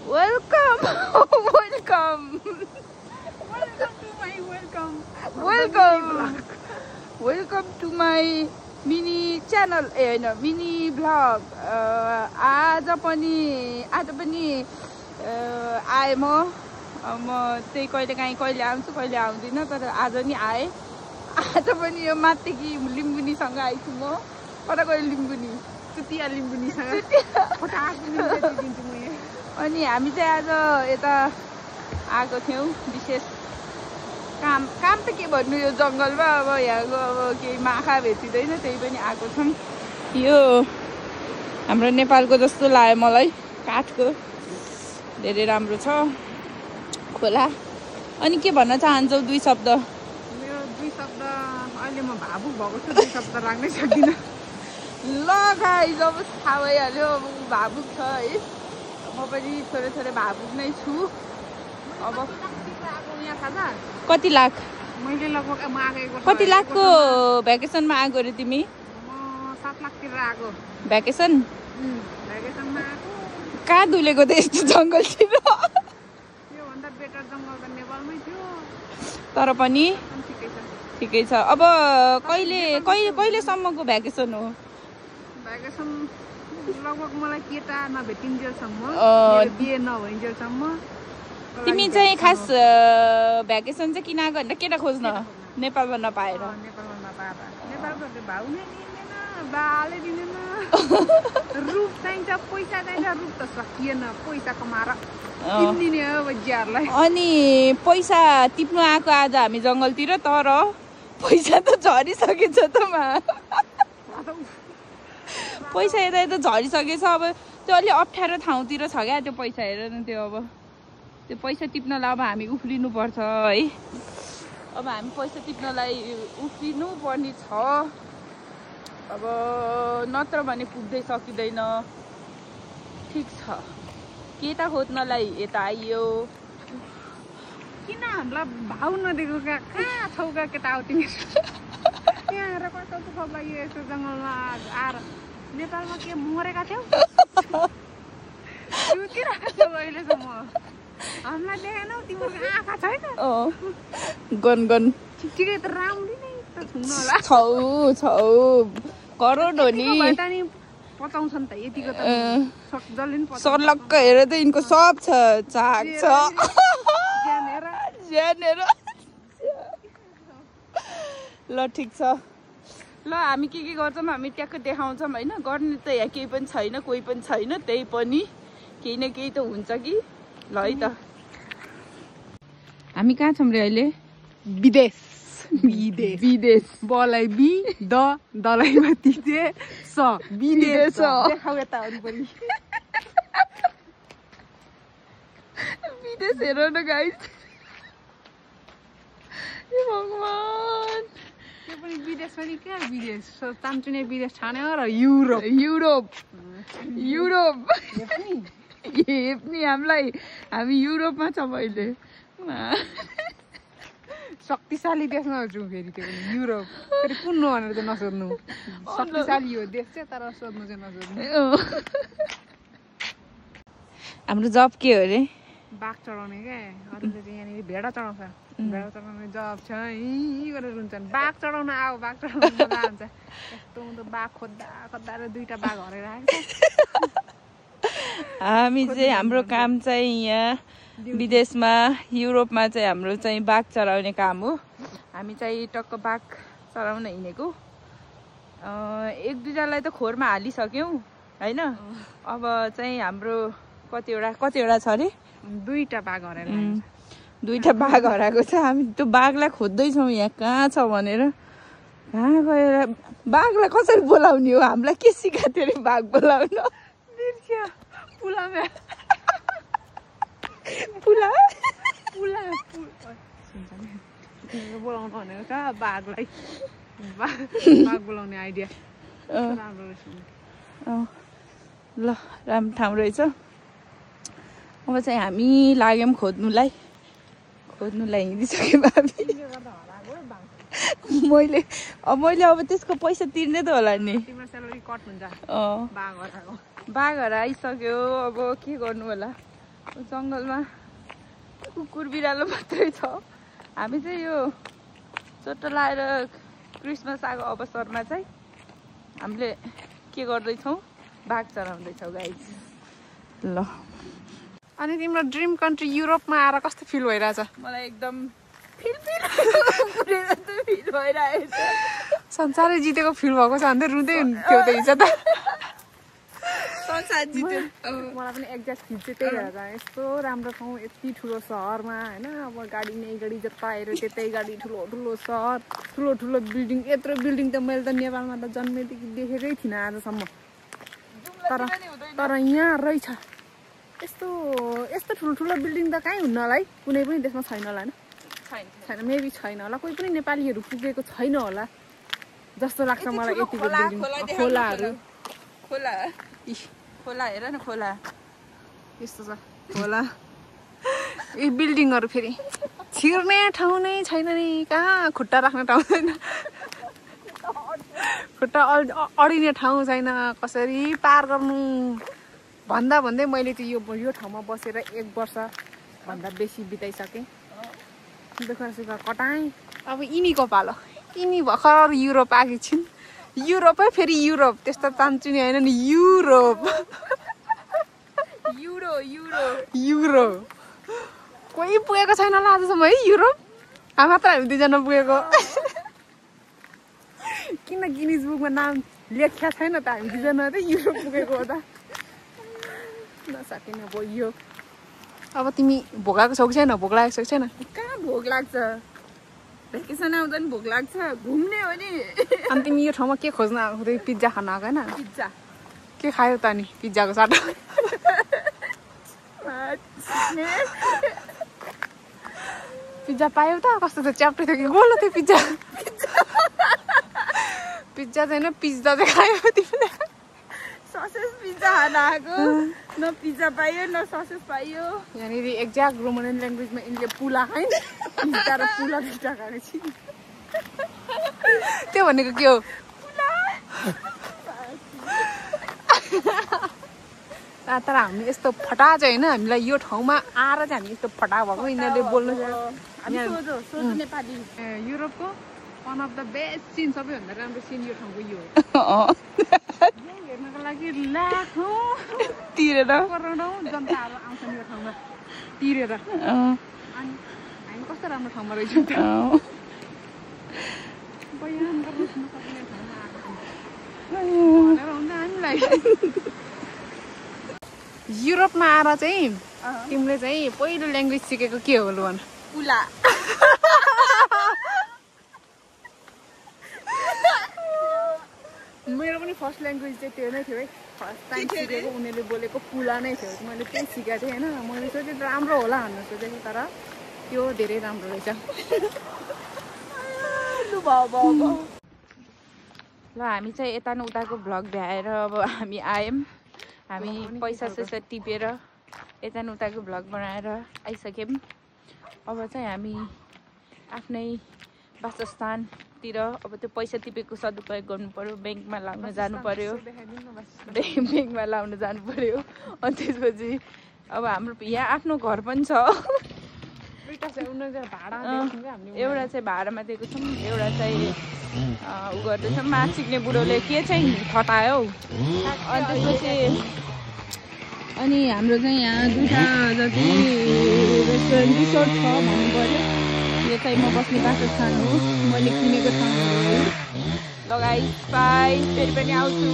Welcome. Welcome. Welcome to my mini channel. Mini vlog. आज पनि आए म त्यही कहिले आउँछु कहिले आउँदिन तर आज नि आए आज पनि यो मातेकी लिम्बुनीसँग आइछु म कता गयो लिम्बुनी चुतिया लिम्बुनीसँग अनि हामी चाहिँ आज यता आएको थियौँ विशेष काम त के भन्नु यो जङ्गलमा अब यहाँको अब केही माखा भेटिँदैन त्यही पनि आएको छौँ यो हाम्रो नेपालको जस्तो लाग्यो मलाई काठको धेरै राम्रो छ खोला अनि के भन्न चाहन्छौ दुई शब्द मेरो दुई शब्द अहिले म भावुक भएको छु दुई शब्द राख्नै सक्दिनँ ल गाइस अब थाहा भइहाल्यो अब भावुक छ है म पनि थोरै भावुक नै छु अब यहाँ थाहा कति लाख मैले लगभग म आएको कति लाखको भ्याकेसनमा आएको रे तिमी म 7 लाखतिर आएको भ्याकेसनमा आएको कहाँ धुलेको त यस्तो जङ्गलतिर योभन्दा बेटर जङ्गल त नेपालमै थियो तर पनि ठिकै छ ठिकै छ अब कहिलेसम्मको भ्याकेसन हो भ्याकेसन लगभग मलाई केटा नभेटिन्जेलसम्म बिहे नभइन्जेलसम्म तिमी चाहिँ खास भ्याकेसन चाहिँ किन आएको भन्दा केटा खोज्न नेपालमा नपाएर नेपालमा नपाएर नेपालको भाउ नै दिँदैन बाले दिँदैन रुख चाहिन्छ पैसा चाहिन्छ रुख त सकिएन पैसा कमाएर किनिदिने हो बजियाहरूलाई अनि पैसा टिप्नु आएको आज हामी जङ्गलतिर तर पैसा त झरिसकेछ त पैसा यता झरिसकेछ अब त्यो अलि अप्ठ्यारो ठाउँतिर छ क्या त्यो पैसा हेर न त्यो अब त्यो पैसा टिप्नलाई अब हामी उफ्रिनु पर्छ है अब हामी पैसा टिप्नलाई उफ्रिनु पर्ने छ अब नत्र भने पुग्दै सकिँदैन ठिक छ केटा खोज्नलाई यता आइयो किन हामीलाई भाउ नदिएको कहाँ छौ केटा हो तिमी यहाँ आएर कस्तो दुःख लाग्यो यस्तो जङ्गलमा आएर नेपालमा के मरेका थियौ अहिलेसम्म हामीलाई देखेनौ तिम्रो आँखा छैन गन ठिकै त राम्री नै त छुन्न होला छौ करोड हो नि पचाउँछन् त यतिको त जसले नि सर्लक्क हेर त यिनको सब छ चाक छ ज्यानेर ल ठिक छ ल हामी के गर्छौँ हामी ट्याक्क देखाउँछौँ होइन गर्ने त यहाँ केही पनि छैन कोही पनि छैन त्यही पनि केही न केही त हुन्छ कि ल है त हामी कहाँ छौँ रे अहिले विदेश बलाई बी दलाइमा तिते स विदेश देखाउ यता वरिपरि विदेश हेर न गाइस भगवान त्यो पनि विदेश पनि क्या विदेश चान्चुने विदेश ठाने हो र युरोप हेप्ने हामीलाई हामी युरोपमा छौँ अहिले शक्तिशाली देशमा छु फेरि त्यो पनि युरोप फेरि कुन हो भनेर चाहिँ नसोध्नु शक्तिशाली हो देश चाहिँ तर सोध्नु चाहिँ नसोध्नु हाम्रो जब के हो रे बाघ चढाउने क्या अरूले चाहिँ यहाँनिर भेडा चढाउँछ भेडा चढाउने जब छ यहीँ गरेर रुन्छन् बाघ चढाउन आऊ बाघ चढाउनु मजा हुन्छ यस्तो बाघ खोज्दा र 2टा बाघ हरेर आएको हामी चाहिँ हाम्रो काम चाहिँ यहाँ विदेशमा युरोपमा चाहिँ हाम्रो चाहिँ बाघ चराउने काम हो हामी चाहिँ टक्क बाघ चराउन हिँडेको 1-2जनालाई त खोरमा हालिसक्यौँ होइन अब चाहिँ हाम्रो कतिवटा छ अरे 2टा बाघ हराएर 2टा बाघ हराएको छ हामी त्यो बाघलाई खोज्दैछौँ यहाँ कहाँ छ भनेर कहाँ गएर बाघलाई कसरी बोलाउने हो हामीलाई के सिकाएको थियो अरे बाघ बोलाउन बोलाउनु भनेको छ बाघलाई बाघ बोलाउने आइडिया राम्रो रहेछ ल राम्रो ठाउँ रहेछ अब चाहिँ हामी लाग्यौँ खोज्नुलाई हिँडिसक्यौँ मैले अब त्यसको पैसा तिर्ने त होला नि बाघ हराइसक्यो अब के गर्नु होला जङ्गलमा कुकुर बिरालो मात्रै छ। हामी चाहिँ यो चोटो लाएर क्रिसमस आएको अवसरमा चाहिँ हामीले के गर्दैछौँ, बाघ चराउँदैछौँ गाइज। ल अनि तिम्रो ड्रिम कन्ट्री युरोपमा आएर कस्तो फिल भइरहेछ? मलाई एकदम फिल भइरहेछ। संसारै जितेको फिल भएको छ भने रुँदै हुन्थ्यो त हिजो त। संसार जित्यो। मलाई पनि एक्ज्याक्ट फिल चाहिँ त्यही भएर यस्तो राम्रो ठाउँ, यति ठुलो सहरमा होइन। अब गाडी नै गाडी जता हेऱ्यो त्यतै गाडी, ठुलो ठुलो सहर, ठुलो ठुलो बिल्डिङ। यत्रो बिल्डिङ त मैले त नेपालमा त जन्मेदेखि देखेकै थिइनँ आजसम्म। तर यहाँ रहेछ यस्तो यस्तो ठुल्ठुलो बिल्डिङ त कहीँ हुन्न होला है, कुनै पनि देशमा छैन होला होइन? छैन, मेबी छैन होला, कोही पनि नेपालीहरू पुगेको छैन होला जस्तो लाग्छ मलाई। यति बिल्डिङ, खोलाहरू, खोला हेर न, खोला यस्तो छ खोला। यी बिल्डिङहरू फेरि छिर्ने ठाउँ नै छैन नि, कहाँ खुट्टा राख्ने ठाउँ छैन, खुट्टा अडिने ठाउँ छैन, कसरी पार गर्नु भन्दा भन्दै मैले चाहिँ यो ठाउँमा बसेर 1 वर्षभन्दा बेसी बिताइसकेँ। दुःख सुख कटाएँ। अब यिनीको पालो, यिनी भर्खर युरोप आएकी छिन्। युरोपै फेरि युरोप, त्यस्तो चान्चु नि होइन नि, युरोप युरो कोही पुगेको छैन होला आजसम्म है युरोप। मात्र हामी 2 जना पुगेको। किन गिनिज बुकमा नाम लेख्या छैन त हामी 2 जना त युरोप पुगेको हो त। नसकिने भयो यो। अब तिमी भोक लागेको छौ कि छैन? भोक लागेको छ कि छैन? कहाँ भोक लाग्छ, भेकेसन आउँदा नि भोक लाग्छ, घुम्ने हो नि। अनि तिमी यो ठाउँमा के खोज्न आएको? पिज्जा खान आएको होइन? पिज्जा के खायो त नि पिज्जाको साटो? पिज्जा पायो त? कस्तो त च्याप्टै थियो कि गोलो थियो पिज्जा। पिज्जा छैन, पिज्जा चाहिँ खायो तिमीले। ससेज पिज्जा खान आएको, न पिज्जा पायो न ससेज पायो। यहाँनिर एक्ज्याक्ट रोमानियन ल्याङ्ग्वेजमा यिनले पुला खाइन्, पिज्जा र पुला पिज्जा खाएको छि। त्यो भनेको के हो? तर हामी यस्तो फटा चाहिँ होइन, हामीलाई यो ठाउँमा आएर चाहिँ हामी यस्तो फटा भएको यिनीहरूले बोल्नु नेपाली। युरोपको one of the best scene, सबैभन्दा राम्रो सिन यो ठाउँको यो हो। हेर्नको लागि लाखौँ तिरेर करोडौँ जनताहरू आउँछन् यो ठाउँमा तिरेर। अनि हामी कस्तो राम्रो ठाउँमा रहेछौँ त, बयान गर्न नसकिने ठाउँमा आएको छौँ भनेर हुन्छ हामीलाई। युरोपमा आएर चाहिँ तिमीले चाहिँ पहिलो ल्याङ्ग्वेज सिकेको के हो लु भन? पुला। मेरो पनि फर्स्ट ल्याङ्ग्वेज चाहिँ त्यो नै थियो है। फर्स्ट टाइम सिकेको उनीहरूले बोलेको पुला नै थियो। मैले त्यही सिकेको थिएँ होइन। मैले सोचेँ राम्रो होला भनेर सोचेको, तर त्यो धेरै राम्रो रहेछ। ल हामी चाहिँ यता न उताको भ्लग भ्याएर अब हामी आयौँ। हामी पैसा सैसा टिपेर यता न उताको भ्लग बनाएर आइसक्यौँ। अब चाहिँ हामी आफ्नै वासस्थानतिर अब त्यो पैसा टिपेको सदुपयोग गर्नु पर्यो, ब्याङ्कमा लाउन जानु पर्यो, ब्याङ्कमा लाउन जानु पर्यो। अनि त्यसपछि अब हाम्रो यहाँ आफ्नो घर पनि छ। एउटा चाहिँ भाडामा दिएको छौँ, एउटा चाहिँ उ गर्दैछौँ। माछा सिक्ने बुढोले के चाहिँ ठटायो। अनि त्यसपछि अनि हाम्रो चाहिँ यहाँ 2टा जति रेस्टुरेन्ट रिसोर्ट छ भन्नु पर्यो। यो चाहिँ म बस्ने वासस्थान हो, मैले किनेको ठाउँहरू हो। लगाइ बाई, फेरि पनि आउँछु।